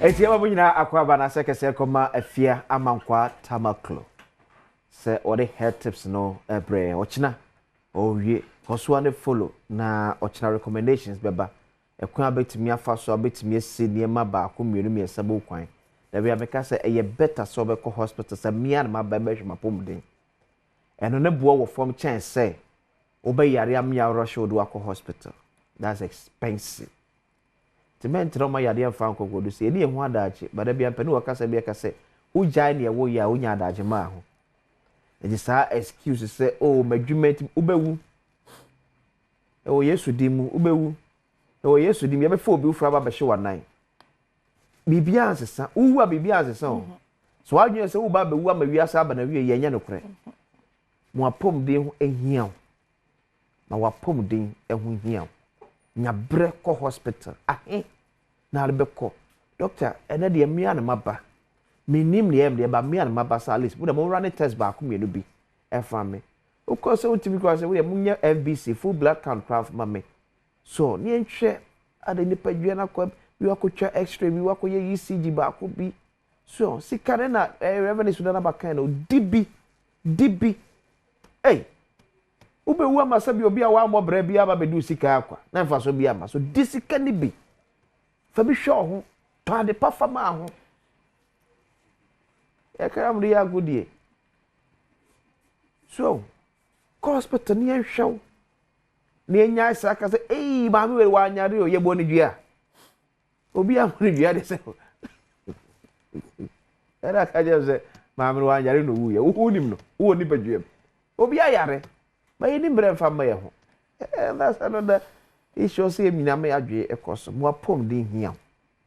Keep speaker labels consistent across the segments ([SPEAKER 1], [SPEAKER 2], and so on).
[SPEAKER 1] Eti ɛma mo nyinaa akɔ aba na sɛ kɛsɛ kɔma Afia Amankwaa Tamaklo sɛ ɔde health tips no ɛbrɛ ɔkyena ɔwie kɔsoa ne follow na ɔkyena recommendations bɛba ɛkwan a bɛtumi afa so a bɛtumi asi nneɛma baako mmienu mmiɛnsa bɔ kwan. Dabi a meka sɛ ɛyɛ better sɛ ɔbɛkɔ hospital sɛ mmea na maba bɛhwɛ m'apɔmuden, ɛno ne boɔ wɔ fam kyɛn sɛ wobɛyare amea rush wo de wakɔ hospital. That's expensive. Nti mɛntena ɔma yadeɛ mfa nkɔkɔdu sɛ yɛne yɛn ho adagye bada bi ampɛ ne wɔkasa bi ɛka sɛ wogyae neɛ woyɛ a wonya adagye maa ho. Nti saa excuse sɛ oh m'adwuma nti wobɛwu, ɛwɔ Yesu din mu wobɛwu, ɛwɔ Yesu din mu yɛbɛfa obi wofra ba bɛhye w'anan, biribiara nsesa. Wowu a biribiara nsesa o. So wadwene sɛ woba abɛwu ama wiase aba na wie yɛ, ɛnyɛ nokorɛ. Mo apɔmuden ho hia wo, ma w'apɔmuden ho hia wo. Nya berɛ kɔ hospital ahe na ade bɛkɔ doctor. Ɛnɛ deɛ mmea na maba, mennim deɛ ɛyɛ deɛ ba mmea na maba sɛ at least mo deɛ mo run test baako mmienu bi ɛfa me. Wokɔ sɛ wotumi kɔ sɛ woyɛ monyɛ FBC, full blood count koraa ma me so ne yɛnhwɛ ade nipadua no akɔ bi, wakɔtwa x-ray bi, wakɔyɛ ECG baako bi so. Sika ne na revenue so dana bakan no di bi di bi. Ei, wobɛwu ama sɛ bi obi a wammɔ brɛ bi aba bɛdi wo sika akwa na mfa so bi ama so. Di sika ne bi fa bi hwɛ wo ho, tɔ ade pa fa maa ho. Yɛkra mo de yɛ agodie so. Kɔ hospital ne yɛnhwɛ wo na yɛnyae saa ka sɛ ei maame wei wanyare o, yɛbɔ ne dua. Obi abɔ ne dua de sɛ ɛna ka kyerɛ sɛ maame no wanyare na owuiɛ. Wo nim no wowɔ nipa dua mu obi ayare ma yɛni mmerɛ mfa mma yɛ ho. That's another issue sɛ yɛn nyinaa ma yɛadwene ɛkɔ so. Mo apɔmuden hia wo.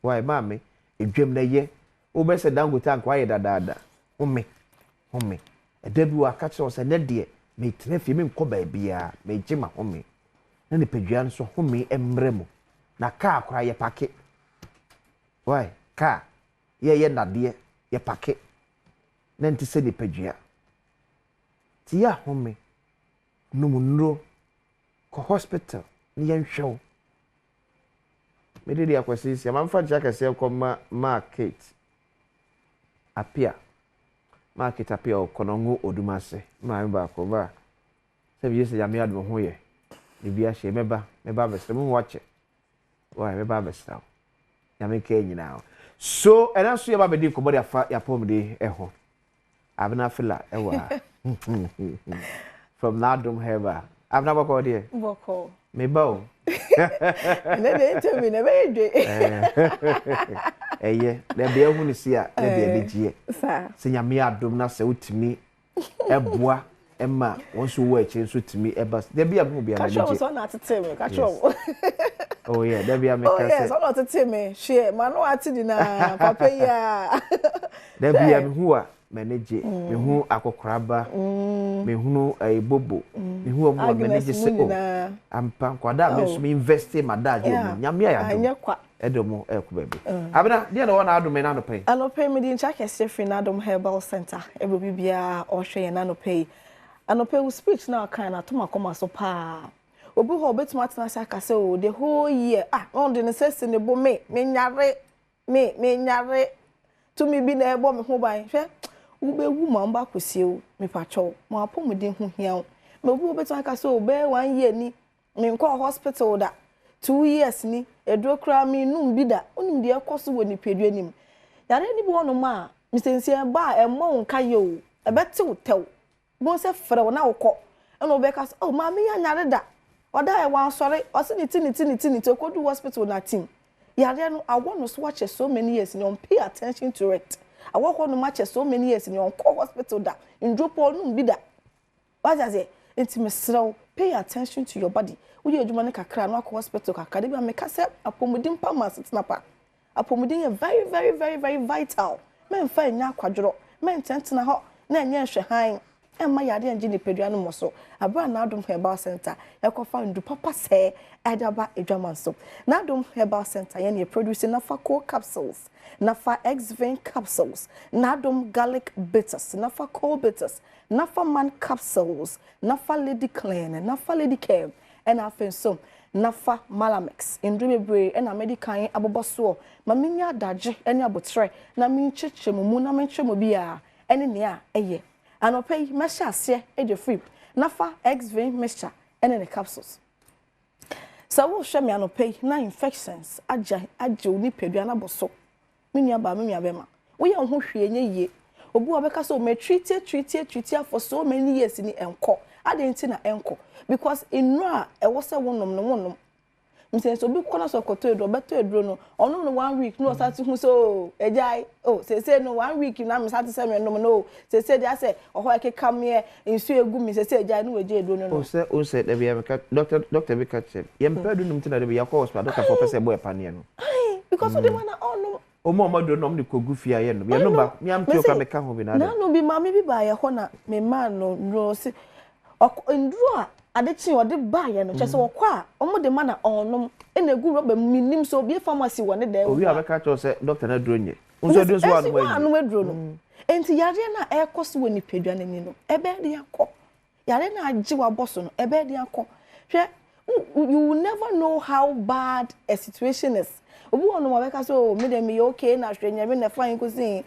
[SPEAKER 1] Why maame edwam na ɛyɛ wobɛsɛ Dangote anka wayɛ dadaada. Home home ɛda bi wɔ aka kyerɛ wo sɛ nɛ deɛ metena fie, menkɔ baabiara, megye ma home na nipadua no so home mmerɛ mu. Na kaa koraa yɛ park. Why kaa yɛyɛ nnadeɛ yɛ park na nte sɛ nipadua nti yɛ ahome, nom nnuro, kɔ hospital na yɛnhwɛ wo. Mede deɛ Akwasi nsia mamfa nkyɛ akɛseɛ nkɔma Mark Kate Apia. Mark Kate Apia ɔkɔnɔngo Odumase maame baako ba sɛ bigye sɛ Nyame adom ho yɛ biribi ahyɛ mɛba mɛba abɛsra mu wakyɛ why mɛba abɛsra wo. Nyame nka yɛn nyinaa ho. So ɛna nso yɛba abɛdi nkɔmmɔ de afa yɛapɔmuden ho. Abena Fila ɛwɔ ha from N'Adom Herbal. Abena, bɔkɔ deɛ?
[SPEAKER 2] Bɔkɔ.
[SPEAKER 1] Meba o.
[SPEAKER 2] Ɛnɛ deɛ interview na ɛbɛyɛ dwe.
[SPEAKER 1] Ɛyɛ na ɛbɛyɛ hu ne si a na ɛde anigyeɛ sɛ Nyame adom na sɛ wotumi ɛboa ɛma wɔn nso wɔ akyire nso tumi ɛba. Dabi a mehu bia
[SPEAKER 2] m'ani gye. Ka kyerɛ wɔn sɛ ɔna atete me, ka kyerɛ wɔn.
[SPEAKER 1] Oh yeah, dabi a meka sɛ.
[SPEAKER 2] Oh yes, ɔna ɔtete me. Hwɛ, ma no ate nyinaa, papa yi a.
[SPEAKER 1] Dabi a mehu a m'ani gye. Mehu akɔkoraba, mehunu ɛyi bobo, mehu wɔn a m'ani gye sɛ oh ampa nkwadaa a me nso me invest ma daagye wɔ mu. Nyame ayɛ adom. Ɛde wɔn ɛkɔ baabi. Abena, deɛ na ɛwɔ n'adom yi n'anɔpa yi?
[SPEAKER 2] Anɔpa yi mede nkyia kɛseɛ firi N'adom Herbal Centre ɛbrɛ obi biara a ɔrehwɛ yɛn anɔpa yi. Anɔpa yi wo speech no a wokaeɛ no ato m'akoma so paa. Obi wɔ hɔ a ɔbɛtumi atena ase aka sɛ oh the whole year ah na ɔde ne nsa asi ne bo, me menyare, me menyare, tumi bi na ɛbɔ me ho ban. Hwɛ, wobɛwu ma wɔba akɔsie wo, mepakyɛw ma w'apɔmuden ho hia wo. Ma obi wɔ hɔ ɔbɛtumi aka sɛ oh bɛyɛ one year ni menkɔɔ hospital da, 2 years ni, aduro koraa mennum bi da. Wonim deɛ ɛkɔ so wɔ nipadua no mu. Yareɛ no bi wɔ nom a, mesɛnsi ɛba a ɛmmɔ wo nka yɛ o, ɛbɛte wo tɛw. Bohu sɛ frɛ wo na wokɔ. Ɛna wobɛka sɛ, oh maame yi anyare da. Ɔda yɛ wansɔre, ɔse ne ti ne ti ne ti ne ti, ɔkɔdu hospital na tim. Yareɛ no awɔ no so akyɛ so many years ni, ɔn attention to it. Awɔ hɔ nom akyɛ so many years ni, ɔnkɔ hospital da. Nduro po ɔnum bi da. Wate aseɛ? Nti mesrɛ wo, pay attention to your body. Woyɛ adwuma no kakra na wakɔ hospital kakra. De bi a meka sɛ apɔmuden pa ma asetena pa. Apɔmuden yɛ very very very very vital. Mɛmfa nyɛ akwadworɔ, mɛntɛntena hɔ na ɛnyɛ nhwɛhan. Ɛmma yareɛ ngye nipadua no mmɔ so. Abere a N'Adom Herbal Center ɛkɔfa ndu papa sɛɛ ɛde aba adwaman so. N'Adom Herbal Center yɛn yɛ produce Nafa Co capsules, Nafa Xvin capsules, N'Adom garlic bitters, Nafa Co bitters, Nafa Man capsules, Nafa Lady Clean, Nafa Lady Care, ɛna afei nso Nafa Malamix, Nnuro bebree na madi kan abobɔ soɔ. Ma mennya adagye ne aboterɛ na menkyerɛkyerɛ mo mu na menkyerɛ mo biara ne nea ɛyɛ. Anɔpa yi mɛhyɛ aseɛ de afiri Nafa X-Vein Mixture ne ne capsules. Sɛ worehwɛ me anɔpa yi na infections agya agye wo nipadua no abɔ so, Me nua baa, me nua bɛma. Woyɛ wo ho hwee ɛnyɛ yie. Obi wɔ hɔ ɔbɛka sɛ oh ma treat treat treat for so many years ni ɛnkɔ. Adɛn nti na ɛnkɔ? Because nnuro a ɛwɔ sɛ wonom no wonnom. Nti sɛ obi kɔ na sɛ ɔkɔtɔ aduro, ɔbɛtɔ aduro no, ɔnom no one week na ɔsan te hu sɛ oh agyae, oh seesei no one week na mesan te sɛ menom no oh seesei deɛ asɛ ɔhɔ ɛkeka meɛ, nsuo egu me seesei agyae na wagyae aduro no
[SPEAKER 1] nom. Oh sɛ wohu sɛ dabi a meka doctor doctor bi ka kyerɛ me yɛmpɛ aduro nom nti na dabi yɛakɔ hospital doctor foɔ pɛ sɛ ɛbɔ yɛ paneɛ no.
[SPEAKER 2] Ayi because wode ma na ɔnom.
[SPEAKER 1] Ɔmo a ɔmo aduro no ɔmo de kɔ gu fie a yɛnnom yɛnom baako me am tuo koraa meka ho bi na adɛn.
[SPEAKER 2] Nano bi maame bi baa yɛ hɔ na me maa no nnuro ɔse ɔkɔ nnuro a ade kye ɔde baa yɛ no kyerɛ sɛ ɔkɔ a ɔmo de ma na ɔnom ɛna egu rɔba mu me nim sɛ obie pharmacy wɔ ne dan mu
[SPEAKER 1] Owie a
[SPEAKER 2] a.
[SPEAKER 1] ɔbɛka akyerɛ wo sɛ doctor no aduro nyɛ. Wo nso aduro nso
[SPEAKER 2] Ɛnso
[SPEAKER 1] woanom anwie.
[SPEAKER 2] woanom aduro no nti yareɛ no a ɛrekɔ so wɔ nipadua no ani no ɛbɛyɛ den akɔ. Yare no a agye w'abɔ so no, ɛbɛyɛ den akɔ. Hwɛ, you will never know how bad a situation is. Obi wɔ nom a ɔbɛka sɛ, oh, me deɛ meyɛ okay na hwɛ nyame na ɛfa yɛn kɔsi he.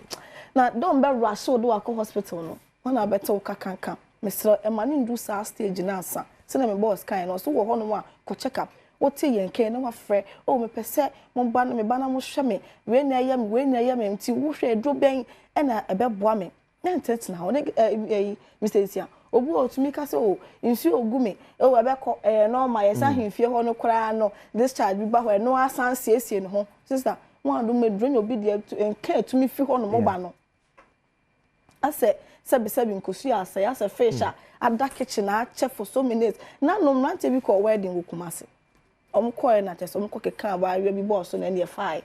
[SPEAKER 2] Na dɔm bɛ rush wo de wakɔ hospital no, hɔ na abɛte wo kakanka. Mesrɛ, ɛma no ndu saa stage no ansa. Sɛdeɛ me boss kaeɛ no, ɔse wowɔ hɔnom a, kɔ check up. Wote yɛn nka yi na wafrɛ, oh, mepɛ sɛ moba na meba na mohwɛ me, wei na ɛyɛ me, wei na ɛyɛ me, nti wohwɛ aduro bɛn na ɛbɛboa me. Na ntenatena hɔ ne ɛyi Mr. Nsia obi wɔ otumi ka sɛ o nsuo ogu me o ɛbɛkɔ ɛyɛ normal yɛsan mm. ahemfie hɔ no koraa no discharge bi ba hɔ ɛno asan siesie ne ho sister wɔn adum aduro na obi deɛ nka etumi fi hɔ nom ba no asɛ sɛbisɛbi nkosua asɛ asɛ fish a mm. ada kitchen akyɛ for so many days na nom mmeranteɛ bi kɔ wedding wɔ Kumasi wɔn kɔɛ na kyɛ sɛ wɔn kɔ keka abaayewa bi bɔɔso na ɛne ɛfae.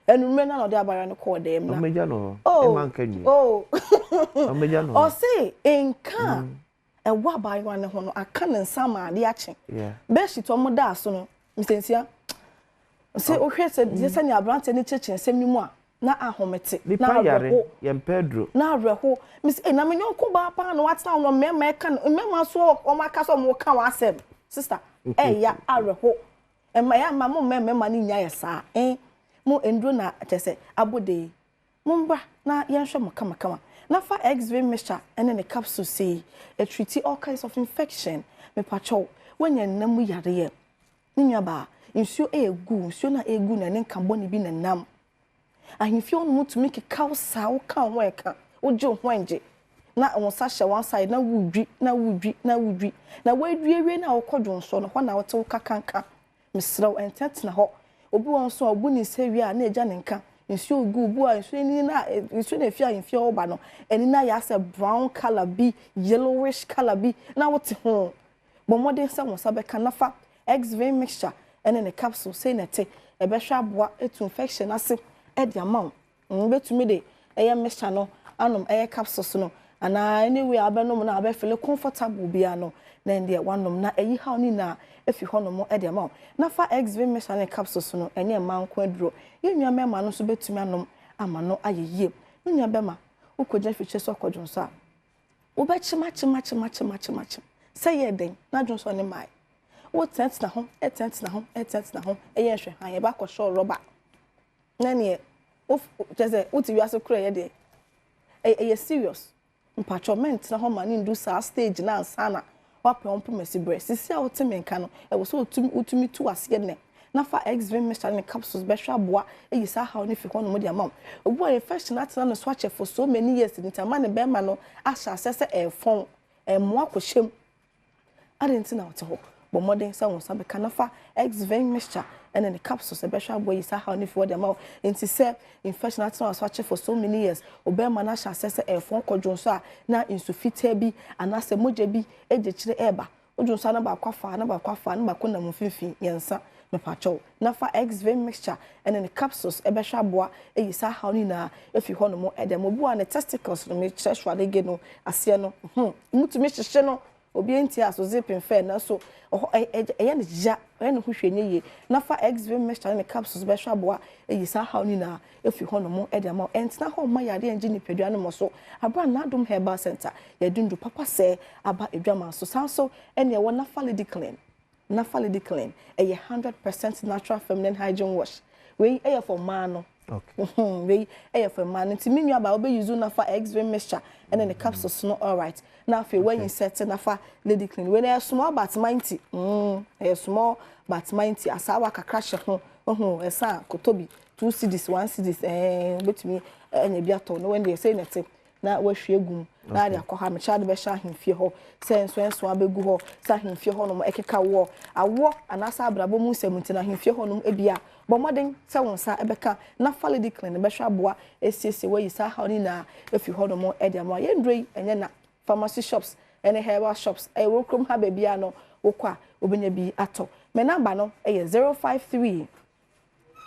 [SPEAKER 2] Anwummerɛ no na ɔde abaayewa no kɔɔ dɛm na.
[SPEAKER 1] Ɔmmɛgya no hɔ. Oh, Ɛma nka nwie.
[SPEAKER 2] Oh.
[SPEAKER 1] Ɔmmɛgya no hɔ.
[SPEAKER 2] Ɔse nka a mm. ɛwɔ abaayewa no ho no aka ne nsa ama ade akye.
[SPEAKER 1] Yeah.
[SPEAKER 2] Bedsheet ɔmo daa so no, Mr. Nsia, sɛ oh. wohwɛ sɛ mm. sɛnea aberanteɛ no kyerɛkyerɛ nsɛm no mu a, na ahomete, na awerɛho.
[SPEAKER 1] Yɛmpɛ aduro.
[SPEAKER 2] Na awerɛho. Mese, eh, na me nyɔnko baa paa na watena hɔ no mmarima ɛka no, mmarima nso wɔn aka sɛ wɔn ka wɔn asɛm. Sister, ɛya awerɛho. Ɛma ɛyɛ a mma mo mma mmarima no nnya yɛ saa eh mo nduro na kyerɛ sɛ abodee mo mbra na yɛnhwɛ mo kamakama na fa x-ray mixture ne ne capsule sei ɛtreati all kinds of infection mepakyɛw woanya nna mu yareɛ me nua baa nsuo ɛɛgu nsuo no a ɛɛgu no ɛne nka bɔne bi na ɛnam Ahemfie hɔ nom tumi keka wo saa, woka wo ho a ɛka, wogye wo ho a ɛngye, na wo nsa hyɛ one side na wodwi, na wodwi, na wodwi. Na woadwi awie no a wokɔ dwonsɔ no, hɔ na wote wo kakanka. Mesrɛ wo, ɛntenatena hɔ. Obi wɔ hɔ nso a, obu ne nsa wie a, na agya ne nka. Nsuo gu, obi wɔ hɔ a, nsuo ani no a, nsuo no a ɛfi ahemfie hɔ ba no, ani no ayɛ asɛ brown colour bi, yellowish colour bi, na wote ho. Bɔ mmɔden sɛ wo nsa bɛka na fa X-Vein mixture ne ne capsule, sei na ɛte, ɛbɛhwɛ aboa atu infection ase de ama wo. Wobɛtumi de ɛyɛ mixture no anom ɛyɛ capsules no anaa any way a wobɛnom no a wobɛ feel comfortable biara no na ɛndeɛ woanom na ayi haw no nyinaa afi hɔnom de ama wo. Na fa X-Vein mixture ne capsules no, ɛnyɛ mmaa nko aduro. Yɛn nua mmarima no nso bɛtumi anom ama no ayɛ yie. Me nua bɛma, wokɔgyina afikyire sɛ ɔkɔdwonsɔ a, Wobɛkyem akyem akyem akyem akyem akyem sɛ yɛ dɛn na dwonsɔ ne mmae. Wotenatena ho tenatena ho tenatena ho yɛ nhwɛhan yɛba akɔhyɛ rɔba na neɛ wo kyerɛ sɛ wote wiase koro ɛyɛ deɛ ɛyɛ serious mpakyɛw mɛntena hɔ ma ne ndu saa stage no ansa na woapɛ wo mpoma si berɛ sisi a wote me nka no ɛwɔ sɛ wotumi wotumi tu aseɛ nnɛ na fa X-Vim mixture ne capsules bɛhwɛ aboa ayi saa haw no afi hɔnom de ama wo. Obi wɔ infection atena ne so akyɛ for so many years nti ama ne bɛrima no ahyɛ aseɛ sɛ ɛrefɔn, ɛmmoa kɔhyɛ mu. Adɛn nti na wote hɔ? Bɔ mmɔden sɛ wo nsa bɛka na fa X-Vim mixture ne ne capsules ɛbɛhwɛ aboa ayi saa haw no afi hɔ de ama wo. Nti sɛ infection atena wo so akyɛ for so many years, wo bɛrima no ahyɛ aseɛ sɛ ɛrefɔn kɔdwo nso a na nsu fitaa bi anaasɛ mogya bi di akyire reba. Wodwo nsa na baako afa na baako afa na baako nam mfimfini, mmiɛnsa, mepakyɛw, na fa X-Vim mixture ne ne capsules bɛhwɛ aboa ayi saa haw no nyinaa afi hɔnom de ama. Obi wɔ hɔ a ne testicles no, mekyerɛ Schwarzenegger no aseɛ no, hmm, emu tumi hyehye no, obi nte aso zip mfɛɛ nanso ɛhɔ ɛyɛ no ya, ɔyɛ ne ho hwee nyɛ yie. Na fa X-Vim mixture ne ne capsules bɛhwɛ aboa ayi saa haw no nyinaa afi hɔnom de ama wo. Ɛntena hɔ mma yareɛ ngye nipadua no mmɔ so. Aberɛ a N'adom Herbal Centre, yɛde nnuru papa sɛɛ aba adwaman so. Saa nso na ɛwɔ Nafa Lady Clean. Nafa Lady Clean ɛyɛ 100% natural feminine hygiene wash. Wei ɛyɛ for mmaa no. Wei ɛyɛ for mmaa no. Nti me nua baa, wobɛ use Nafa X-ray mixture ɛne ne capsules no, alright. Na afei wɔn insert Nafa Lady Clean. Wei na ɛyɛ small but mighty. Ɛyɛ small but mighty. Asaawa kakra hyɛ ho. Ohun ɛsan koto bi 2 cedis, 1 cedis, wobɛtumi ɛnya bi atɔ. Na wɔn deɛ sɛ na ɛte na wahwie gu mu na ade akɔ ha. Mekyɛ ade bɛhyɛ ahemfie hɔ sɛ nsonson abɛgu hɔ, sɛ ahemfie hɔ nom ɛkeka woɔ awoɔ anaasɛ abrabɔ mu nsɛm nti na ahemfie hɔ nom ebi a, bɔ mmɔden sɛ wo nsa ɛbɛka na fa Lady Clean bɛhwɛ aboa esiesie wɔyi saa haw ne nyinaa efi hɔ nom ɛde ama yɛn. Nduro yi ɛnyɛ na pharmacy shops ɛne herbal shops ɛwɔ kurom ha baabi a no wokɔ a, wobɛnya bi atɔ. Mɛ number no ɛyɛ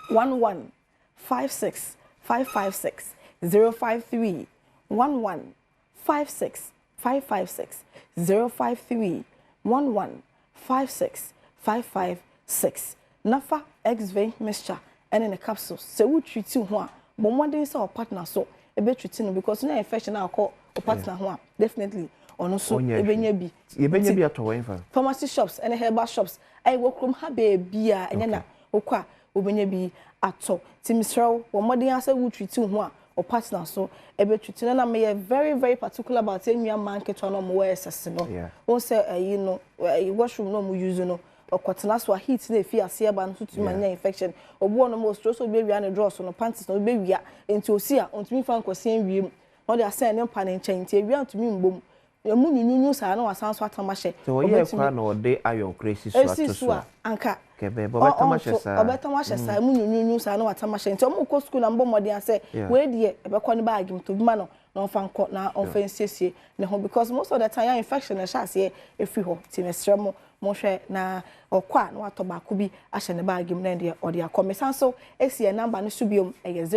[SPEAKER 2] 0531156556, 0531156556, 0531156556. Nafa Xv mixture ɛne ne capsules, sɛ wo treat ho a, bɔ mmɔden sɛ ɔ partner so ebe treat no, because nya infection a akɔ ɔ partner ho a, definitely ɔno nso ebenya bi.
[SPEAKER 1] Yɛbɛnya bi atɔ wɔn fa?
[SPEAKER 2] Pharmacy shops ɛne herbal shops ɛyɛ wɔ kurom ha beebi a, ɛnyɛ na wokɔ a, wobɛnya bi atɔ. Nti mesrɛ wo, wɔ mmɔden asɛ wo treat ho a, ɔ partner so ebe treat no. Na meyɛ very very particular about enua mmaa nketewa na ɔmo wɔ SS no. Wɔn sɛ ɛyi no, ɛyi washroom na ɔmo use no, ɔkɔtena so a, heat na efi aseɛ ba no so tumi anya infection. Obi wɔ nom osuro sɛ obi awia ne drawers no, panties na obi bewia, nti osi a, ontumi fa nkɔsi nwie mu na ɔde asɛn ne mpa ne nkyɛn, nti ewia ntumi mbom emu nyunyunyu saa na wasan so atam ahyɛ.
[SPEAKER 1] Sɛ wɔyɛ kora na ɔde iron kora esi so ato so
[SPEAKER 2] a, anka
[SPEAKER 1] kɛbɛ ɔbɛtam ahyɛ saa.
[SPEAKER 2] Ɔbɛtam ahyɛ saa, emu nyunyunyu saa na watam ahyɛ. Nti ɔmo kɔ sukuu na mbɔ mmɔden asɛ wei deɛ ɛbɛkɔ ne baagi mu, tobi ma no na ɔmfa nkɔ na ɔmfa nsiesie ne ho, because most of the time yɛ infection na ɛhyɛ aseɛ efiri hɔ. Ti mesrɛ mo, mohwɛ na ɔkɔ a, na watɔ baako bi ahyɛ ne baagi mu na deɛ ɔde akɔ. Mesan so esi yɛn number no so biom, ɛyɛ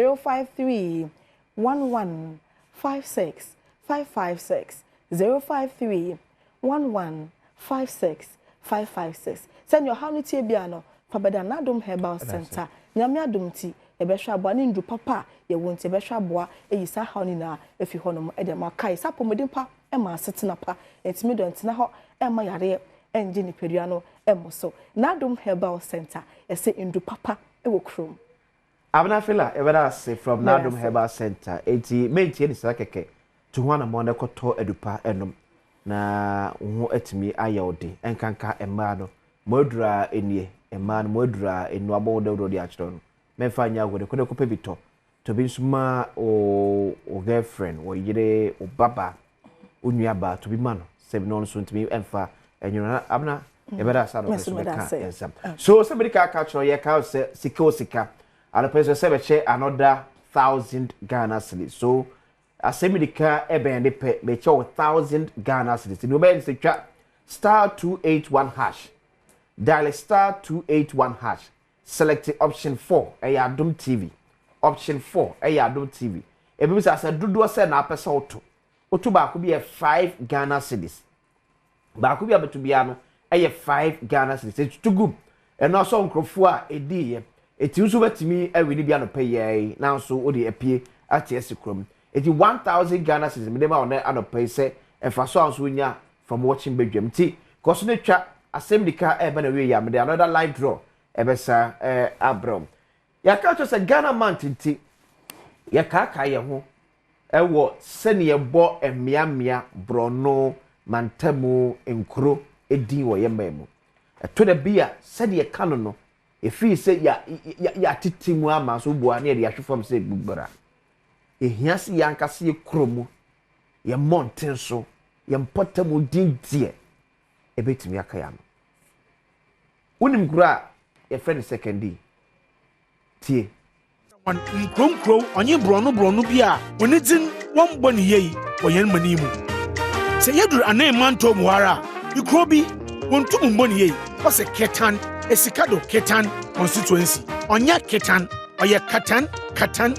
[SPEAKER 2] 0531156556, 0531156556. Sɛnea ɔhaw no tie bia no, fa bɛda N'adom Herbal Center. Nyame adom nti yɛbɛhwɛ aboa ne nduru papa a yɛwɔ, nti yɛbɛhwɛ aboa eyi saa haw no nyinaa efi hɔnom ɛde ama. Kae saa apɔmuden pa ɛma asetena pa, ntumi dɔ ntena hɔ ɛma yareɛ ɛngye nipadua no ɛmmɔ so. N'adom Herbal Center, yɛsɛ nduru papa ɛwɔ kurom.
[SPEAKER 1] Abena Fila, yɛbɛda ase from N'adom Herbal Center. Eti mentie ne saa kɛkɛ to ho anammɔn na ɛkɔtɔ adupa ɛnom na wo ho atumi ayɛ wo den. Ɛnkanka mmaa no mo adura nie, mmaa no mo adura enu abɔ wo dawuro de akyerɛ no, mɛmfa nyɛ agode kɔ na ɛkɔpɛ bi tɔ tɔ bi nso ma wo girlfriend, wo yere, wo baba, wo nuaba, tɔ bi ma no sɛ bi na ɔno nso ntumi ɛmfa ɛnwono. Na Abena, yɛbɛda asa no so bɛka nsɛm so sɛ mede ka aka kyerɛ yɛ ka sɛ sika o sika anɔpɛ nso sɛ bɛkyɛ another 1,000 Ghana cedis. So asɛm de ka ɛbɛn de pɛ bɛkyɛ wo 1,000 Ghana cedis ne wobɛyɛ ne sɛ twa *281#, dial *281#, select option 4, ɛyɛ Adom TV, option 4 ɛyɛ Adom TV. Ebi sɛ asɛ dodoɔ sɛ na apɛ sɛ woto baako bi yɛ 5 Ghana cedis, baako bi a bɛto biara no ɛyɛ 5 Ghana cedis. Etutu gum ɛno asɔ nkurɔfoɔ a edi yɛ eti nso bɛtumi awi ne bi anɔpɛ yɛɛ nanso wode apie ate asi kurom. Eti 1,000 Ghana cedis mede ma wɔn anɔpɛ yi sɛ ɛfa so a nso nya from watching Badwam. Nti kɔso ne twa asɛm nika ɛbɛ na wie yɛ a, mede another live draw ɛbɛsa abrɛw. Yɛaka kyerɛ sɛ Ghana Month nti yɛkaakae yɛn ho ɛwɔ sɛnea yɛbɔ mmeammea, borɔno, mantamu, nkuro edin wɔ yɛn man mu. Ɛto da bi a, sɛdeɛ ka no, efiri sɛ yɛ yɛ yɛatete mu ama so bua ne yɛde ahwɛ fam sɛ gbura ehia sɛ yɛn ankasa yɛ kuro mu, yɛn mmɔnten so, yɛn mpɔtam din deɛ ebetumi aka yɛn ano. Wonim kuro a yɛfrɛ no Sekondi? Tie.
[SPEAKER 3] Nkurow nkurow ɔnye borɔno borɔno bi a wɔne dzin wɔmbɔ ne yie wɔ yɛn man yi mu. Sɛ yɛdur anan mantɔw mu hɔ ara a, ekurow bi wɔntum mbɔ ne yie, wɔsɛ Ketan Esikado, Ketan constituency. Ɔnyɛ Ketan, ɔyɛ Katan Katan.